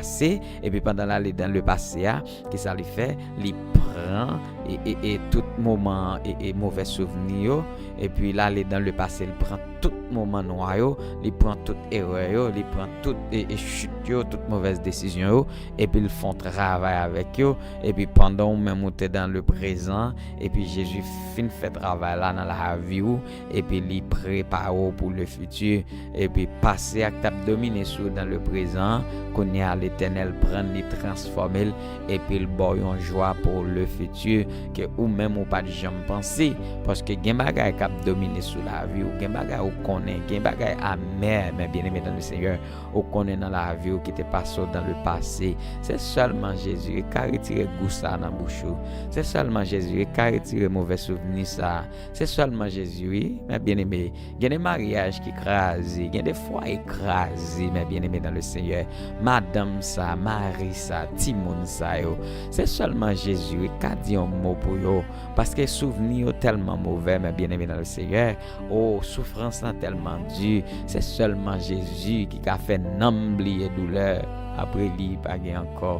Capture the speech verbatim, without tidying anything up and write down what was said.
pase, epi pandan l ale dan le pase a, kisa li fè? Li pran e, e, e tout moman e, e movè souvni yo, epi l ale dan le pase, li pran tout moman nwa yo, li pran tout erè yo, li pran tout e, e chit yo, tout movèz desizyon yo, epi l fè yon travay avèk yo, epi pandan ou menm ou te dan le prezan, epi Jezi fin fè travay la nan lavi w, epi li prepare w pou le fiti, epi pase a k t ap domine sou w dan le prezan, kounye a Letènèl pran l, li transfòme l, epi l ba w yon jwa pou le fiti ke ou menm ou pa t janm panse, paske gen bagay k ap domine sou lavi w, gen bagay ou konnen, gen bagay amè, men byeneme dan le Senyè, ou konnen nan lavi w ki te pase w dan le pase. Se sèlman Jezi ki ka retire gou sa nan bouch ou. Se sèlman Jezi ki ka retire movè souvni sa. Se sèlman Jezi, wi, men byeneme. Gen de maryaj ki kraze, gen de fwaye kraze, men byeneme dan le Senyè. Madanm sa, mari sa, timoun sa yo. Se sèlman Jezi, wi, ki ka di yon mo pou yo. Paske souvni yo tèlman movè, men byeneme dan le Senyè. O, soufrans lan tèlman di. Se sèlman Jezi ki ka fè nanm bliye doulè. Apre li, pa gen ankò.